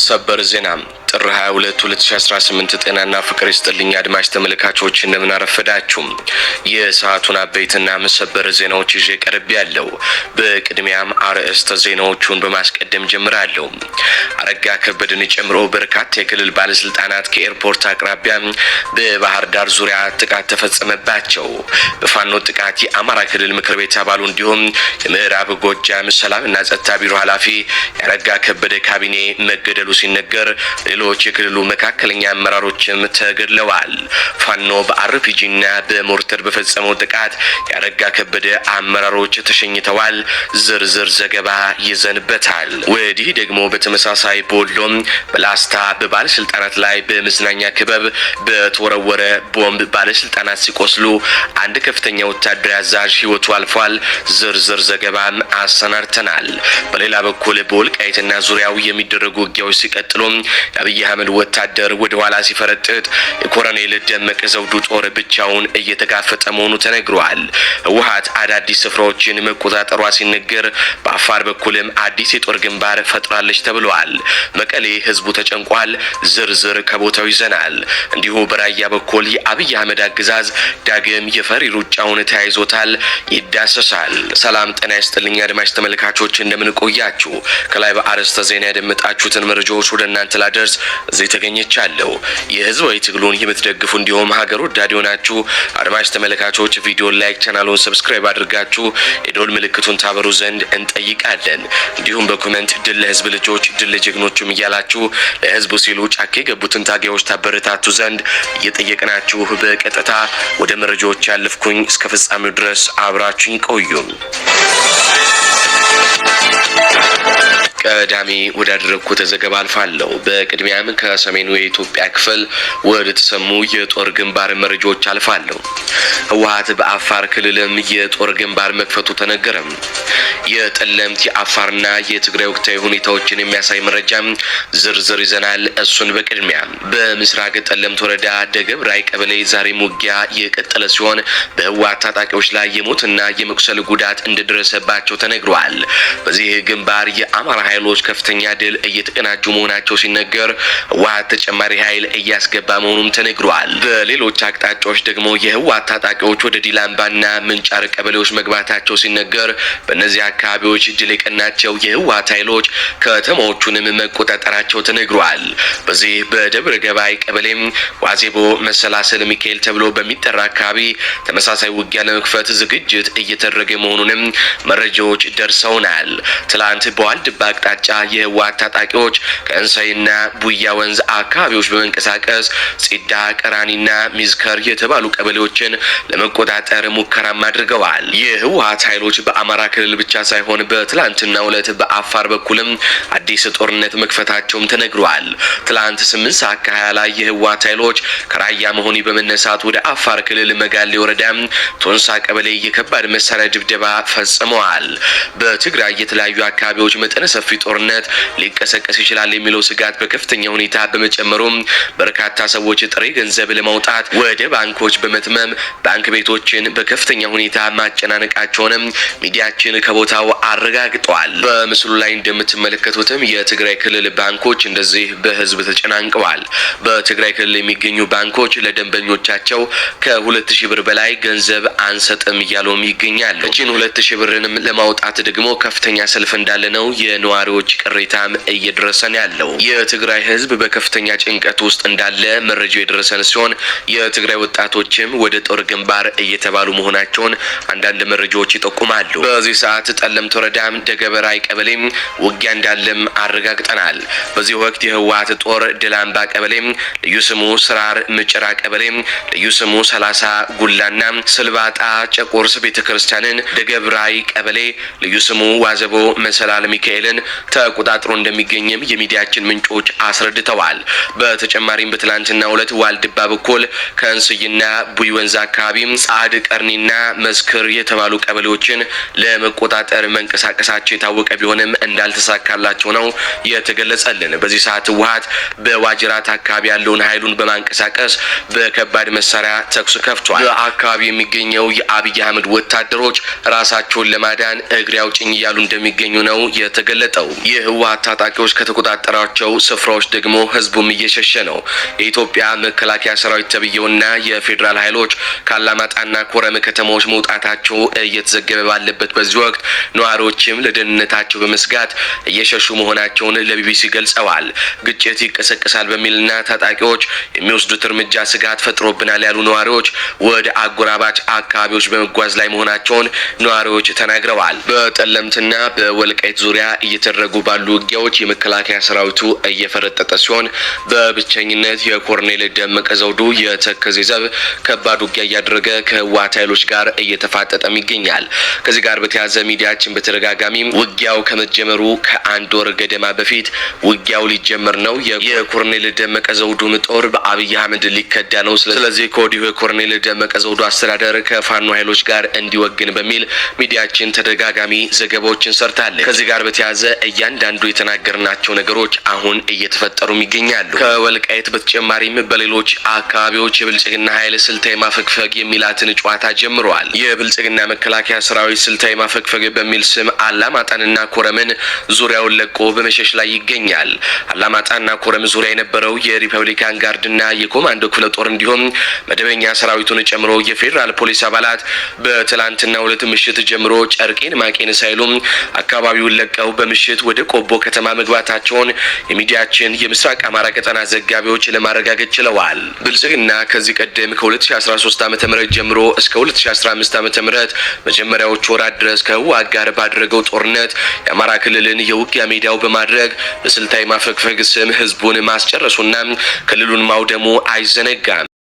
ሰበር ዜና ጥር 22 2018። ጤናና ፍቅር ይስጥልኝ አድማጭ ተመልካቾች፣ እንደምን አረፈዳችሁ። የሰዓቱን አበይትና ሰበር ዜናዎች ይዤ ቀርቤያለሁ። በቅድሚያም አርዕስተ ዜናዎቹን በማስቀደም ጀምራለሁ። አረጋ ከበደን ጨምሮ በርካታ የክልል ባለስልጣናት ከኤርፖርት አቅራቢያ በባህር ዳር ዙሪያ ጥቃት ተፈጸመባቸው። በፋኖ ጥቃት የአማራ ክልል ምክር ቤት አባሉ እንዲሁም የምዕራብ ጎጃም ሰላምና ጸጥታ ቢሮ ኃላፊ የአረጋ ከበደ ካቢኔ መገደሉ ሲነገር ሌሎች የክልሉ መካከለኛ አመራሮችም ተገድለዋል። ፋኖ በአርፒጂና በሞርተር በፈጸመው ጥቃት የአረጋ ከበደ አመራሮች ተሸኝተዋል። ዝርዝር ዘገባ ይዘንበታል። ወዲህ ደግሞ በተመሳሳይ በወሎም በላስታ በባለስልጣናት ላይ በመዝናኛ ክበብ በተወረወረ ቦምብ ባለስልጣናት ሲቆስሉ አንድ ከፍተኛ ወታደራዊ አዛዥ ህይወቱ አልፏል። ዝርዝር ዘገባም አሰናድተናል። በሌላ በኩል በወልቃይትና ዙሪያው የሚደረጉ ውጊያዎች ሲቀጥሉ የአብይ አህመድ ወታደር ወደ ኋላ ሲፈረጥጥ የኮሎኔል ደመቀ ዘውዱ ጦር ብቻውን እየተጋፈጠ መሆኑ ተነግሯል። ህወሓት አዳዲስ ስፍራዎችን መቆጣጠሯ ሲነገር፣ በአፋር በኩልም አዲስ የጦር ግንባር ፈጥራለች ተብሏል። መቀሌ ህዝቡ ተጨንቋል። ዝርዝር ከቦታው ይዘናል። እንዲሁ በራያ በኩል የአብይ አህመድ አገዛዝ ዳግም የፈሪ ሩጫውን ተያይዞታል፣ ይዳሰሳል። ሰላም ጤና ይስጥልኝ አድማጭ ተመልካቾች፣ እንደምን ቆያችሁ? ከላይ በአርዕስተ ዜና ያደመጣችሁትን መረጃዎች ወደ እናንተ ላደርስ እዚህ ተገኝቻለሁ። የህዝባዊ ትግሉን የምትደግፉ እንዲሁም ሀገር ወዳድ የሆናችሁ አድማጭ ተመልካቾች ቪዲዮን like፣ ቻናሉን subscribe አድርጋችሁ የደወል ምልክቱን ታበሩ ዘንድ እንጠይቃለን። እንዲሁም በ comment ድል ለህዝብ ልጆች፣ ድል ለጀግኖቹም እያላችሁ ለህዝቡ ሲሉ ጫካ የገቡትን ታጋዮች ታበረታቱ ዘንድ እየጠየቅናችሁ በቀጥታ ወደ መረጃዎች ያለፍኩኝ፣ እስከ ፍጻሜው ድረስ አብራችሁኝ ቆዩ። ቀዳሚ ወዳደረግኩት ዘገባ አልፋለሁ። በቅድሚያም ከሰሜኑ የኢትዮጵያ ክፍል ወደ ተሰሙ የጦር ግንባር መረጃዎች አልፋለሁ። ህወሓት በአፋር ክልልም የጦር ግንባር መክፈቱ ተነገረም። የጠለምት፣ የአፋርና የትግራይ ወቅታዊ ሁኔታዎችን የሚያሳይ መረጃ ዝርዝር ይዘናል። እሱን በቅድሚያ በምስራቅ ጠለምት ወረዳ ደገብራይ ቀበሌ ዛሬም ውጊያ የቀጠለ ሲሆን በህወሓት ታጣቂዎች ላይ የሞትና የመቁሰል ጉዳት እንደደረሰባቸው ተነግሯል። በዚህ ግንባር የአማራ ኃይሎች ከፍተኛ ድል እየተቀናጁ መሆናቸው ሲነገር ህወሓት ተጨማሪ ኃይል እያስገባ መሆኑም ተነግሯል። በሌሎች አቅጣጫዎች ደግሞ የህወሓት ታጣቂዎች ወደ ዲላምባና ምንጫር ቀበሌዎች መግባታቸው ሲነገር በእነዚህ አካባቢዎች ድል የቀናቸው የህወሓት ኃይሎች ከተማዎቹንም መቆጣጠራቸው ተነግሯል። በዚህ በደብረ ገባይ ቀበሌም ዋዜቦ መሰላሰል ሚካኤል ተብሎ በሚጠራ አካባቢ ተመሳሳይ ውጊያ ለመክፈት ዝግጅት እየተደረገ መሆኑንም መረጃዎች ደርሰውናል። ትላንት በዋልድባ አቅጣጫ የህወሓት ታጣቂዎች ከእንሳይና ቡያ ወንዝ አካባቢዎች በመንቀሳቀስ ጺዳ፣ ቀራኒና ሚዝከር የተባሉ ቀበሌዎችን ለመቆጣጠር ሙከራም አድርገዋል። የህወሓት ኃይሎች በአማራ ክልል ብቻ ሳይሆን በትላንትናው ዕለት በአፋር በኩልም አዲስ ጦርነት መክፈታቸውም ተነግሯል። ትላንት 8 ሰዓት ከ20 ላይ የህወሓት ኃይሎች ከራያ መሆኒ በመነሳት ወደ አፋር ክልል መጋሌ ወረዳ ቶንሳ ቀበሌ የከባድ መሳሪያ ድብደባ ፈጽመዋል። በትግራይ የተለያዩ አካባቢዎች መጠነ ሰፊ ጦርነት ሊቀሰቀስ ይችላል የሚለው ስጋት በከፍተኛ ሁኔታ በመጨመሩም በርካታ ሰዎች ጥሬ ገንዘብ ለማውጣት ወደ ባንኮች በመትመም ባንክ ቤቶችን በከፍተኛ ሁኔታ ማጨናነቃቸውንም ሚዲያችን ከቦታው አረጋግጧል። በምስሉ ላይ እንደምትመለከቱትም የትግራይ ክልል ባንኮች እንደዚህ በህዝብ ተጨናንቀዋል። በትግራይ ክልል የሚገኙ ባንኮች ለደንበኞቻቸው ከ2000 ብር በላይ ገንዘብ አንሰጥም እያሉም ይገኛሉ። እቺን 2000 ብርንም ለማውጣት ደግሞ ከፍተኛ ሰልፍ እንዳለ ነው የነዋሪዎች ቅሬታም እየደረሰን ያለው። የትግራይ ህዝብ በከፍተኛ ጭንቀት ውስጥ እንዳለ መረጃው የደረሰን ሲሆን የትግራይ ወጣቶችም ወደ ጦር ግንባር እየተባሉ መሆናቸውን አንዳንድ መረጃዎች ይጠቁማሉ። በዚህ ሰዓት ጠለምት ወረዳም ደገበራይ ቀበሌም ውጊያ እንዳለም አረጋግጠናል። በዚህ ወቅት የህወሓት ጦር ድላምባ ቀበሌም ልዩ ስሙ ስራር ምጭራ ቀበሌም ልዩ ስሙ 30 ጉላና ስልባጣ ጨቆርስ ቤተክርስቲያንን፣ ደገብራይ ቀበሌ ልዩ ስሙ ዋዘቦ መሰላል ሚካኤልን ተቆጣጥሮ እንደሚገኝም የሚዲያችን ምንጮች አስረድተዋል። በተጨማሪም በትላንትናው ዕለት ዋልድባ በኩል ከእንስይና ቡይ ወንዝ አካባቢም ጻድ ቀርኒና መስክር የተባሉ ቀበሌዎችን ለመቆጣጠር መንቀሳቀሳቸው የታወቀ ቢሆንም እንዳልተሳካላቸው ነው የተገለጸልን። በዚህ ሰዓት ህወሓት በዋጅራት አካባቢ ያለውን ኃይሉን በማንቀሳቀስ በከባድ መሳሪያ ተኩስ ከፍቷል። በአካባቢ የሚገኘው የአብይ አህመድ ወታደሮች ራሳቸውን ለማዳን እግሬ አውጭኝ እያሉ እንደሚገኙ ነው የተገለጠው። የተረጋገጠው። የህወሓት ታጣቂዎች ከተቆጣጠሯቸው ስፍራዎች ደግሞ ህዝቡም እየሸሸ ነው። የኢትዮጵያ መከላከያ ሰራዊት ተብዬውና የፌዴራል ኃይሎች ካላማጣና ኮረም ከተማዎች መውጣታቸው እየተዘገበ ባለበት በዚህ ወቅት ነዋሪዎችም ለደህንነታቸው በመስጋት እየሸሹ መሆናቸውን ለቢቢሲ ገልጸዋል። ግጭት ይቀሰቀሳል በሚልና ታጣቂዎች የሚወስዱት እርምጃ ስጋት ፈጥሮብናል ያሉ ነዋሪዎች ወደ አጎራባች አካባቢዎች በመጓዝ ላይ መሆናቸውን ነዋሪዎች ተናግረዋል። በጠለምትና በወልቃይት ዙሪያ እየተደረጉ ባሉ ውጊያዎች የመከላከያ ሰራዊቱ እየፈረጠጠ ሲሆን በብቸኝነት የኮርኔል ደመቀ ዘውዱ የተከዜ ዘብ ከባድ ውጊያ እያደረገ ከህወሓት ኃይሎች ጋር እየተፋጠጠም ይገኛል። ከዚህ ጋር በተያያዘ ሚዲያችን በተደጋጋሚ ውጊያው ከመጀመሩ ከአንድ ወር ገደማ በፊት ውጊያው ሊጀመር ነው፣ የኮርኔል ደመቀ ዘውዱም ጦር በአብይ አህመድ ሊከዳ ነው፣ ስለዚህ ከወዲሁ የኮርኔል ደመቀ ዘውዱ አስተዳደር ከፋኖ ኃይሎች ጋር እንዲወግን በሚል ሚዲያችን ተደጋጋሚ ዘገባዎችን ሰርታለች። ከዚህ ጋር በተያያዘ እያንዳንዱ የተናገርናቸው ነገሮች አሁን እየተፈጠሩም ይገኛሉ። ከወልቃይት በተጨማሪም በሌሎች አካባቢዎች የብልጽግና ኃይል ስልታዊ ማፈግፈግ የሚላትን ጨዋታ ጀምረዋል። የብልጽግና መከላከያ ሰራዊት ስልታዊ ማፈግፈግ በሚል ስም አላማጣንና ኮረምን ዙሪያውን ለቆ በመሸሽ ላይ ይገኛል። አላማጣና ኮረም ዙሪያ የነበረው የሪፐብሊካን ጋርድና የኮማንዶ ክፍለ ጦር እንዲሁም መደበኛ ሰራዊቱን ጨምሮ የፌዴራል ፖሊስ አባላት በትላንትናው ዕለት ምሽት ጀምሮ ጨርቄን ማቄን ሳይሉም አካባቢውን ለቀው በምሽት ወደ ቆቦ ከተማ መግባታቸውን የሚዲያችን የምስራቅ አማራ ቀጠና ዘጋቢዎች ለማረጋገጥ ችለዋል። ብልጽግና ከዚህ ቀደም ከ2013 ዓ.ም ጀምሮ እስከ 2015 ዓ.ም መጀመሪያዎቹ ወራት ድረስ ከህወሓት ጋር ባደረገው ጦርነት የአማራ ክልልን የውጊያ ሜዳው በማድረግ በስልታዊ ማፈግፈግ ስም ህዝቡን ማስጨረሱና ክልሉን ማውደሙ አይዘነጋም።